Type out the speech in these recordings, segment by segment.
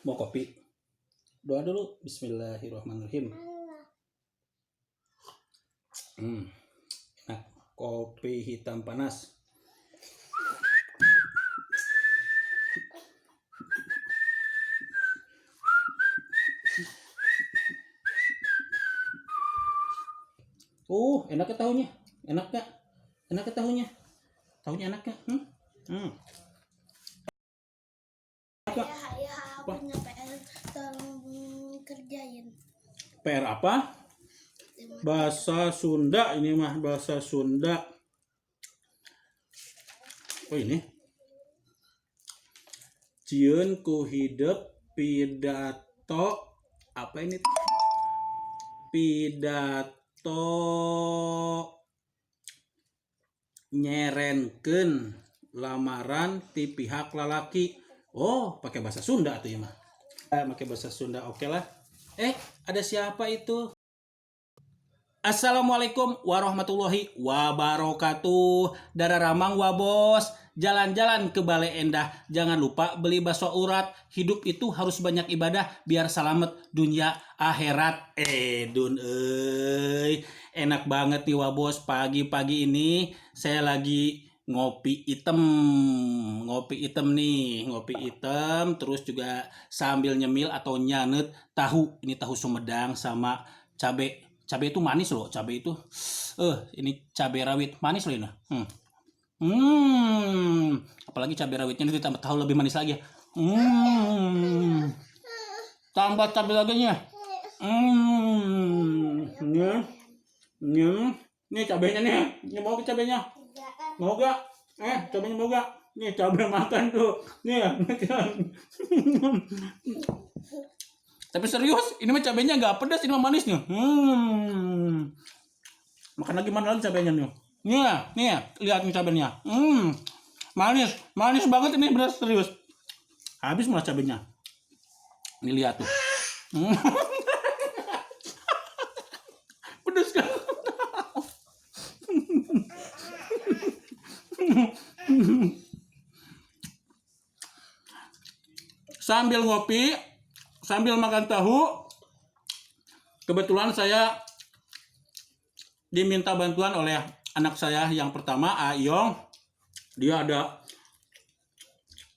Mau kopi? Doa dulu. Bismillahirrahmanirrahim. Enak. Kopi hitam panas. Enak ya tahunya? Enak gak? Enak ya tahunya? Tahunya enak gak? Hmm? Hmm. Ya, ya, punya PR, tolong kerjain. PR apa? Bahasa Sunda ini mah, bahasa Sunda. Oh ini. Cieun ku hidep pidato apa ini? Pidato nyerenkeun lamaran ti pihak lalaki. Oh, pakai bahasa Sunda tuh ya mah. Pakai bahasa Sunda, oke lah. Ada siapa itu? Assalamualaikum warahmatullahi wabarakatuh. Dararamang wabos, jalan-jalan ke Baleendah. Jangan lupa beli bakso urat. Hidup itu harus banyak ibadah biar selamat dunia akhirat. Dun euy. Enak banget nih wabos, pagi-pagi ini saya lagi ngopi hitam. Ngopi hitam nih, ngopi hitam terus juga sambil nyemil atau nyanet tahu. Ini tahu Sumedang sama cabe. Cabe itu manis loh, cabe itu. Ini cabe rawit manis loh ini. Apalagi cabe rawitnya ini ditambah tahu lebih manis lagi. Tambah cabe lagi nya. Nih. Nih. Nih cabenya nih. Ini mau ke cabenya? Mau gak? Cabenya mau gak? Nih cabe makan tuh. Nih. Tapi serius, ini mah cabenya nggak pedas, ini mah manis nih. Makan lagi, mana lagi cabenya nih? Nih, nih, lihat nih cabenya. Manis, manis banget ini, bener serius. Habis malah cabenya. Ini lihat tuh. Pedas kan? Sambil ngopi, sambil makan tahu, kebetulan saya diminta bantuan oleh anak saya yang pertama, Ayong. Dia ada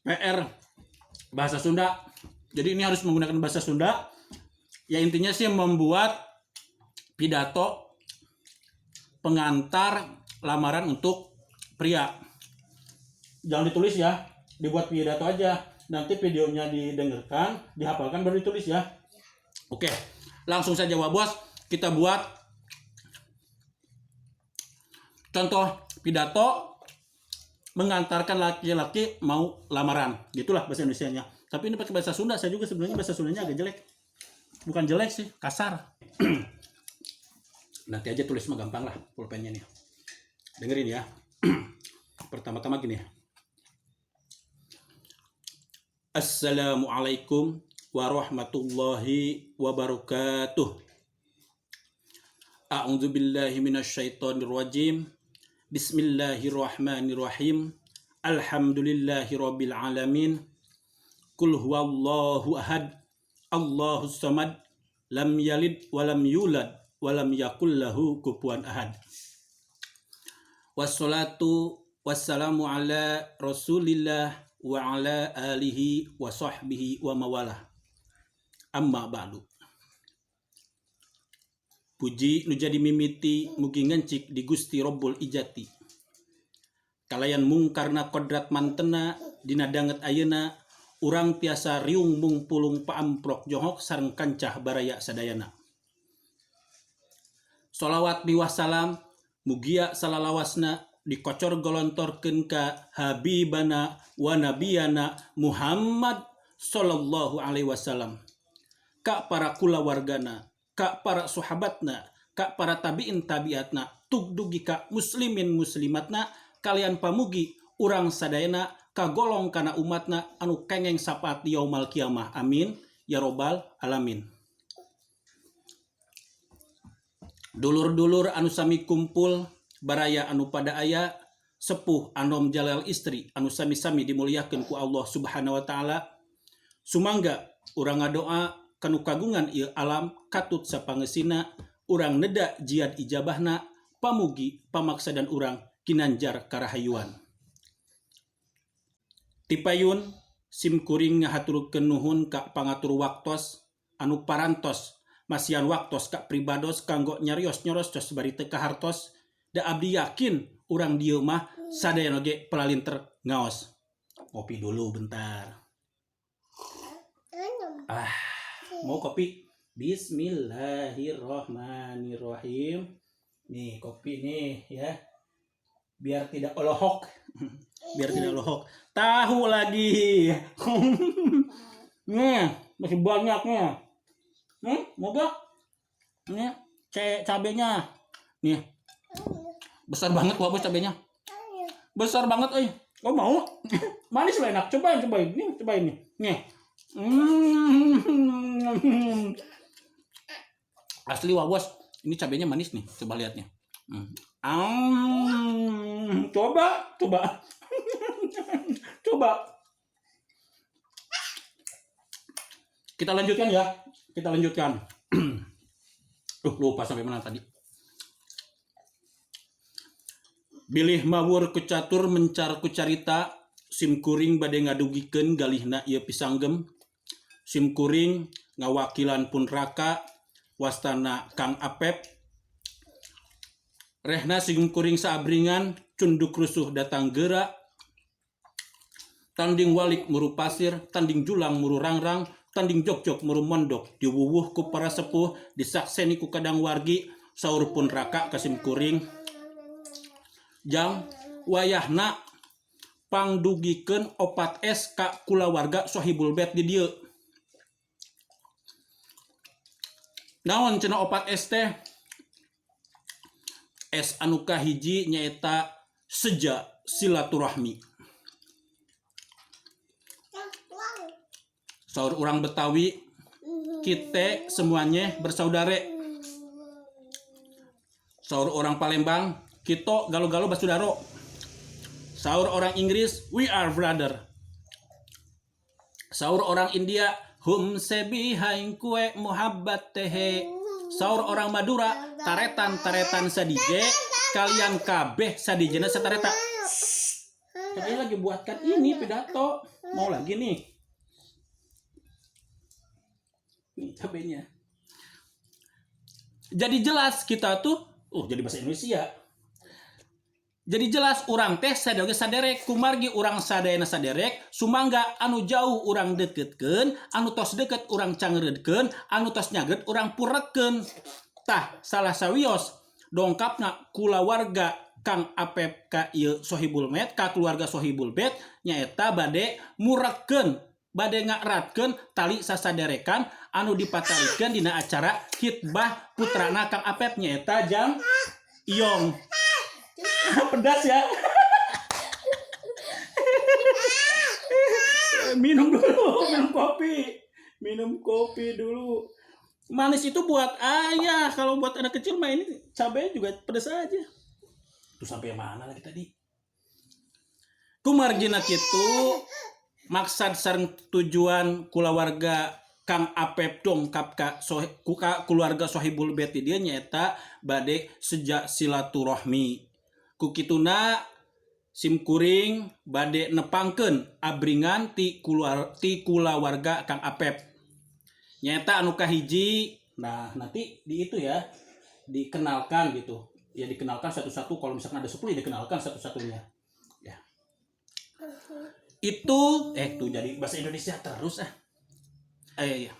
PR bahasa Sunda. Jadi ini harus menggunakan bahasa Sunda. Ya intinya sih membuat pidato pengantar lamaran untuk pria. Jangan ditulis ya, dibuat pidato aja. Nanti videonya didengarkan, dihafalkan baru ditulis ya. Oke, langsung saja Wabos, kita buat contoh pidato mengantarkan laki-laki mau lamaran. Gitulah bahasa Indonesianya. Tapi ini pakai bahasa Sunda, saya juga sebenarnya bahasa Sundanya agak jelek. Bukan jelek sih, kasar. Nanti aja tulis mah gampang lah pulpennya nih. Dengerin ya. Pertama-tama gini ya. Assalamualaikum warahmatullahi wabarakatuh. A'udzubillahi minasyaitonirrajim. Bismillahirrahmanirrahim. Alhamdulillahi rabbil alamin. Qul huwallahu ahad. Allahus samad. Lam yalid wa lam yulad wa lam yakul lahu kufuwan ahad. Wassalatu wassalamu ala Rasulillah wa ala alihi wa sahbihi wa mawalah. Amma ba'du. Puji nu jadi mimiti mugi ngencik di Gusti Rabbul Ijati. Kalayan mungkarna kodrat mantena dina danget ayeuna urang tiasa riung mung pulung paamprok johok sareng kancah baraya sadayana. Sholawat miwah salam mugia salalawasna dikocor golontorkeun ka habibana wa nabiyana Muhammad sallallahu alaihi wasallam, ka para kulawargana, ka para sahabatna, ka para tabiin tabiatna, tugdugi ka muslimin muslimatna, kalian pamugi urang sadayana kagolong kana umatna anu kengeng sapaat yaumal kiamah. Amin ya robbal alamin. Dulur-dulur anu sami kumpul baraya anu pada aya, sepuh anom jalal istri anu sami-sami dimuliakeun ku Allah Subhanahu wa taala. Sumangga Urang ngadoa ka nu kagungan ieu alam katut sapangeusina urang neda jiad ijabahna pamugi pamaksadan urang ginanjar karahayuan. Ti payun, sim kuring ngahaturkeun nuhun ka pangatur waktos anu parantos masihan waktos ka pribados kanggo nyarios nyoroscos bari teu kahartos da abdi yakin urang dieu mah sadayana oge palalinter ngaos. Ngopi dulu bentar. Ah, mau kopi? Bismillahirrohmanirrohim. Nih kopi nih ya. Biar tidak olohok. Biar tidak olohok. Tahu lagi. Nih, masih banyak nih. Mau gak? Nih, cabenya. Nih. Besar banget wah bos cabenya. Besar banget euy. Oh mau? Manis lah enak. Cobain, cobain. Nih, cobain nih. Nih. Asli wah bos, ini cabenya manis nih. Coba lihat nih. Coba, coba. Coba. Kita lanjutkan ya. Kita lanjutkan. Lupa sampai mana tadi. Bilih mawur ku catur mencar ku carita sim kuring bade ngadugikeun galihna ieu pisanggem sim kuring ngawakilan pun raka wastana Kang Apep rehna sim kuring saabringan cunduk rusuh datang geura tanding walik muru pasir tanding julang muru rangrang tanding jogjog muru mondok diwuwuh ku para sepuh disakseni ku kadang wargi saur pun raka ka sim kuring jang wayahna pangdugikeun opat S ka kulawarga Sohibul Bait di dieu. Naon cenah opat S teh? S anu kahiji nyaeta seja silaturahmi. Saur urang Betawi kite semuanya bersaudare. Saur orang Palembang kito galo-galo basudaro. Saur orang Inggris we are brother. Saur orang India hum sebi haing kue muhabbat tehe. Saur orang Madura taretan-taretan sadije kalian kabeh sadijena satareta. Katanya lagi buatkan ini pidato. Mau lagi nih. Nih cabenya. Jadi jelas kita tuh, jadi bahasa Indonesia. Jadi jelas urang teh sadaya saderek kumargi urang sadayana saderek sumangga anu jauh urang deketkeun, anu tos deket urang cangreudkeun, anu tos nyaget urang purekeun. Tah salah sawios dongkapna kulawarga Kang Apep ka ieu Sohibul Bait ka keluarga Sohibul Bait nyaeta bade murekeun bade ngaeratkeun tali sasaderekan anu dipatalikeun dina acara khitbah putrana Kang Apep nyaeta Jang Iyong. Pedas ya. Minum dulu, minum kopi. Minum kopi dulu. Manis itu buat ayah, kalau buat anak kecil mah ini cabenya juga pedas aja. Tuh sampai mana lagi tadi? Kumargina kitu maksad sareng tujuan kulawarga Kang Apep dongkap ka keluarga Sohibul Bait di dieu nyaeta bade seja silaturahmi. Ku kituna sim kuring bade nepangkeun abringan ti kulawarga Kang Apep. Nyaeta anu kahiji, nah nanti di itu ya dikenalkan gitu. Ya dikenalkan satu-satu, kalau misalkan ada 10 ya dikenalkan satu-satunya. Ya. Itu tuh jadi bahasa Indonesia terus ah. Iya.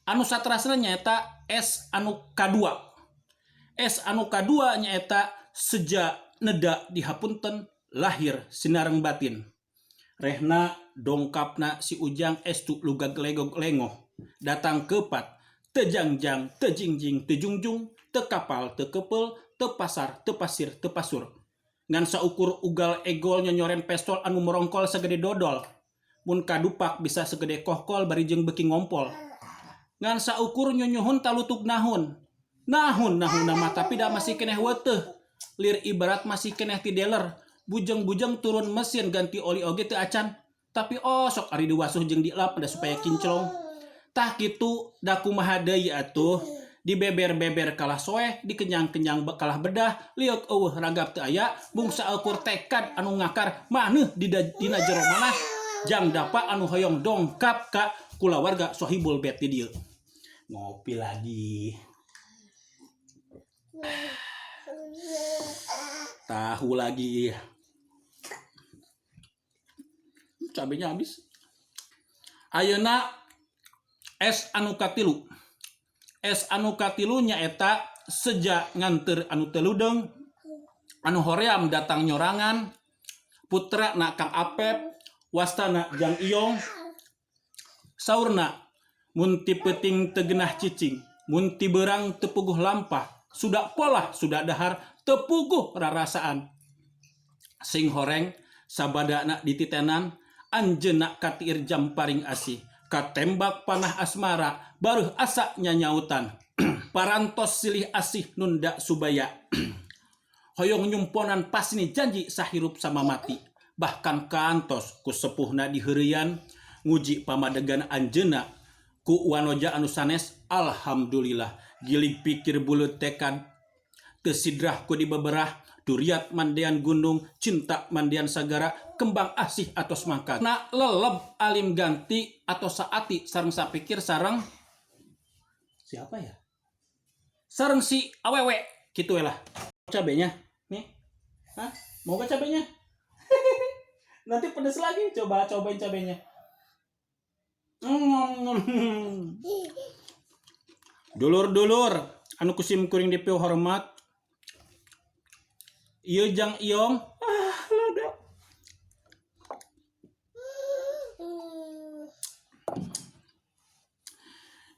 Anu satrasna nyaeta S anu K2. S anu K2 nyaeta seja neda dihapunten lahir sinareng batin. Rehna dongkapna si Ujang estu lugag legog lengoh. Datang kepat, tejangjang, tejingjing, tejungjung, tekapal, tekepel, tepasar, tepasir, tepasur. Ngan saukur ugal egol nyonyoren pestol anu merongkol segede dodol. Mun kadupak bisa segede kohkol bari jeung beuki ngompol. Ngan saukur nyonyuhun talutuk nahun. Nahun nahun nama tapi da masih keneh weuteuh. Lir ibarat masih keneh ti dealer. Bujeng-bujeng turun mesin ganti oli oge teu acan. Tapi osok ari diwasuh jeung dilap da supaya kinclong. Tah kitu da kumaha deui atuh, dibeber-beber kalah soeh, dikenyang-kenyang kalah bedah, lieuk eueuh ragap teu aya, mung saukur tekad anu ngakar maneuh dina jero manah jang dapa anu hoyong dongkap ka kulawarga Sohibul Bait di dieu. Ngopi lagi. Tahu lagi. Cabenya habis. Ayeuna S anu katilu. S anu katilu nyaeta seja nganteur anu teu ludeung, anu hoream datang nyorangan, putrana Kang Apep, wastana Jang Iyong. Saurna, mun ti peuting teu genah cicing, mun ti beurang teu puguh lampah, suda polah suda dahar teu puguh rarasaan. Sing horeng sabadana dititenan, anjeunna katiir jamparing asih, katembak panah asmara, bareuh asa nyanyautan. Parantos silih asih nunda subaya. Hoyong nyumponan pasni janji sahirup samamati. Bahkan kantos ku sepuhna diheureuyan nguji pamadegan anjeunna ku wanoja anu sanes. Alhamdulillah gilig pikir buleud tekad teu sidrah ku dibeberah duriat mandean gunung cinta mandean sagara kembang asih atos mangkat na leleb alim ganti atos saati sareng sapikir sareng siapa ya sareng si awewe kitu we lah. Cabenya nih, hah, mau gak cabenya? Nanti pedes lagi. Coba cobain cabenya. Dulur-dulur anu ku sim kuring dipihormat, ieu Jang Iyong ah lada.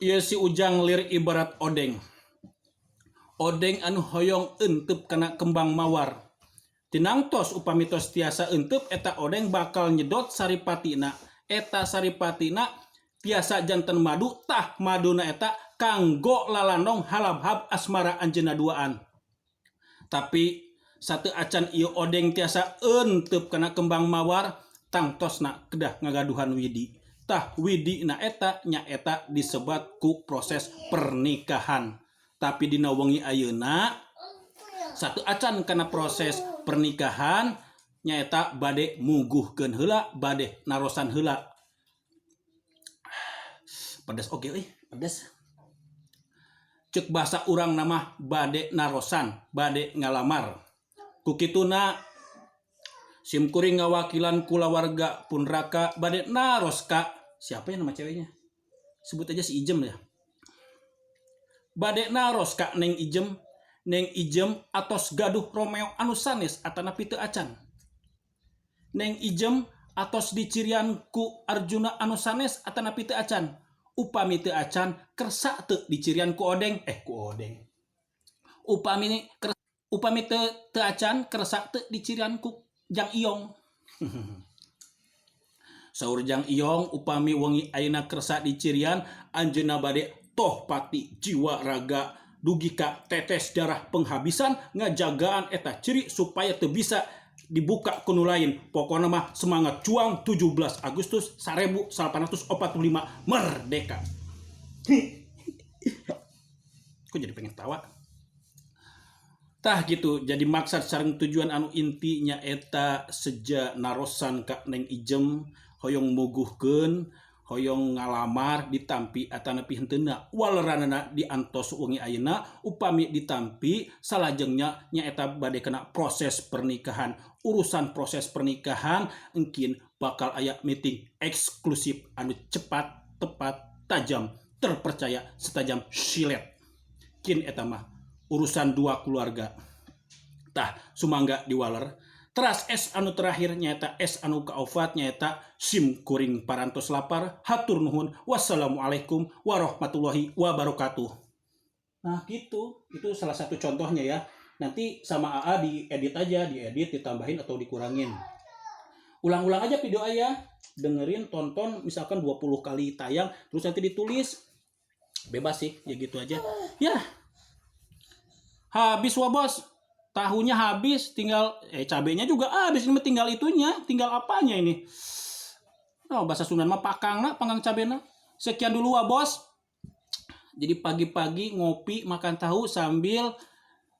Ieu si Ujang lir ibarat odeng. Odeng anu hoyong euntup kana kembang mawar. Tinangtos upami tos tiasa euntup eta odeng bakal nyedot saripatina. Eta saripatina tiasa janten madu tah maduna eta kanggo lalandong halabhab asmara anjeunna duaan. Tapi sateu acan ieu odeng tiasa euntup kana kembang mawar, tangtosna kedah ngagaduhan widi. Tah widi na eta nyaeta disebat ku proses pernikahan. Tapi dina wengi ayeuna sateu acan kana proses pernikahan nyaeta bade muguhkeun heula, bade narosan heula. Pedes oge euy, pedes. Cek bahasa urang nama bade narosan, bade ngalamar. Ku kituna sim kuring ngawakilan kulawarga pun raka bade naros ka siapa ya nama ceweknya? Sebut aja si Ijem ya. Bade naros ka Neng Ijem, Neng Ijem atos gaduh Romeo anu sanes atanapi teu acan. Neng Ijem atos dicirian ku Arjuna anu sanes atanapi teu acan. Upami teu acan kersa teu dicirian ku odeng, ku odeng. Upami upami teu teu acan kersa teu dicirian ku Jang Iyong. Saur Jang Iyong upami wengi ayeuna kersa dicirian anjeunna bade toh pati jiwa raga dugi ka tetes darah penghabisan ngajagaan eta ciri supaya teu bisa dibuka ku nu lain. Pokona mah semangat juang 17 Agustus 1845 merdeka. Kok jadi pengen tawa? Tah gitu, jadi maksad sareng tujuan anu inti nyaeta seja narosan ka Neng Ijem hoyong muguhkeun, hoyong ngalamar ditampi atanapi henteuna. Waleranana diantos wengi ayeuna upami ditampi salajengnya nyaeta bade kena proses pernikahan. Urusan proses pernikahan engkin bakal aya meeting eksklusif anu cepat, tepat, tajam, terpercaya setajam silet. Kin eta mah urusan dua keluarga. Tah sumangga diwaler. Teras S anu terakhir nyaeta S anu kaopat nyaeta sim kuring parantos lapar, hatur nuhun, wassalamualaikum warahmatullahi wabarakatuh. Nah gitu, itu salah satu contohnya ya. Nanti sama AA diedit aja, diedit, ditambahin atau dikurangin. Ulang-ulang aja video ayah, dengerin, tonton misalkan 20 kali tayang, terus nanti ditulis. Bebas sih, ya gitu aja. Ya. Habis wah bos. Tahunya habis, tinggal cabenya juga habis, ini tinggal itunya, tinggal apanya ini. Oh, bahasa Sunda mah pakangna, panggang cabena. Sekian dulu, Wa Bos. Jadi pagi-pagi ngopi, makan tahu sambil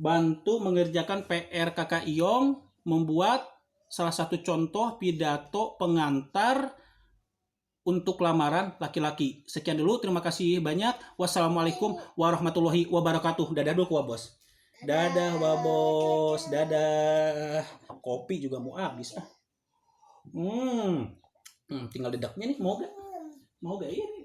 bantu mengerjakan PR Kakak Iyong membuat salah satu contoh pidato pengantar untuk lamaran laki-laki. Sekian dulu, terima kasih banyak. Wassalamualaikum warahmatullahi wabarakatuh. Dadah dulu, Wa Bos. Dadah, Wa Bos. Dadah. Kopi juga mau habis ah. Tinggal dedeknya nih, mau gak? Mau gak ini?